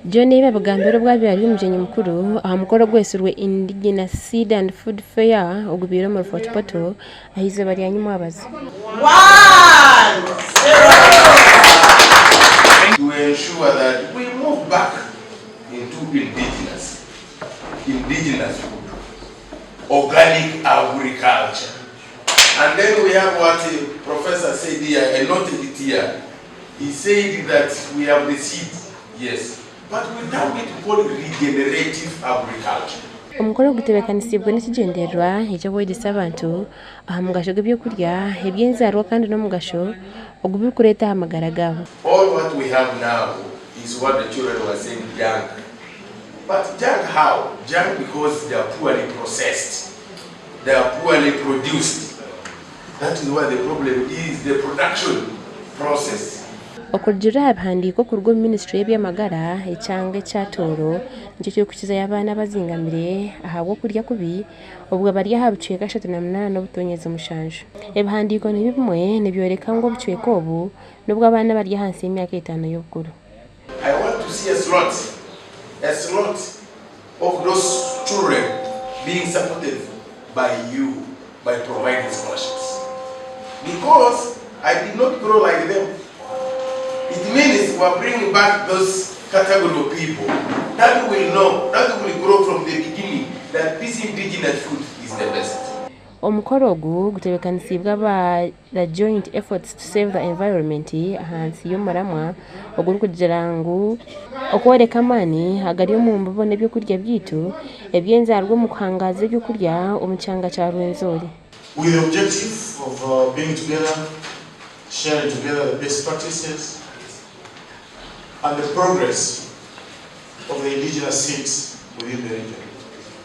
John ebi abigambire obu abaire ari omugyenyi mukuru aha mukoro ogwetsirwe Indigenous Seed and Food Fair ogubaire omuri Fort Portal aha izooba rya nyimwabazo. To ensure that we move back into indigenous, indigenous food, organic agriculture. And then we have what the professor said here, I noted it here. He said that we have the seed, yes, but we term it called regenerative agriculture. Omukoro ogutebeekanisiibwe n'ekigyendererwa eky'okwegyesa abantu aha mugasho gw'ebyokurya eby'enzaarwa kandi n'omugasho ogu birikureeta aha magara gaabo. All what we have now is what the children were saying junk. But junk how? Junk because they are poorly processed, they are poorly produced. That is why the problem is the production process. Okurugiirira aha bihandiiko kuruga omu minisiture y'eby'amagara, ekyanga ekya Tooro nikyo kirikukizayo abaana abazingamire ahabw'okurya kubi obwo bari aha bucweka 38 obutonyezi 7. Ebihandiiko nibyo bimwe nibyoreka ngu obucweka obu n'obw'abaana abari ahansi y'emyaka etaano y'obukuru. I want to see a slot, a slot of those children being supported by you by providing scholarships because I did not grow like them. It means we are bringing back those category of people that will know, that will grow from the beginning that this indigenous food is the best. Omukoro ogu gutebeekanisiibwe aba The Joint Efforts to Save the Environment ahansi y'omuramwa ogurikugira ngu okworeka amaani agari omu mbibo n'ebyokurya byaitu eby'enzaarwa omu kuhangaaza ebyokurya omu kyanga kya Rwenzori. With the objective of being together, sharing together the best practices and the progress of the indigenous seeds within the region.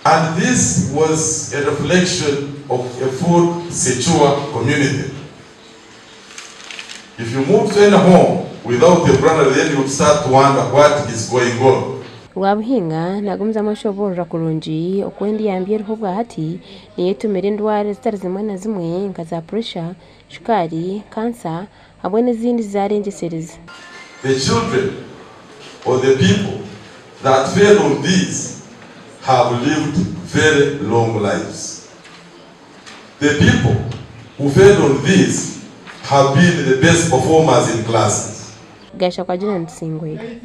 And this was a reflection of a food secure community. If you move to any home without a granary then you would start to wonder what is going on. Rwabuhinga nagumizamu ashoboorora kurungi oku endyambya eriho obwahati niyo etumire endwara ezitari zimwe na zimwe nka za puresha, shukaari, kansa hamwe n'ezindi zarengyesereza. The children or the people that fed on these have lived very long lives. The people who fed on these have been the best performers in classes. Gasha kwagira nitusingwire.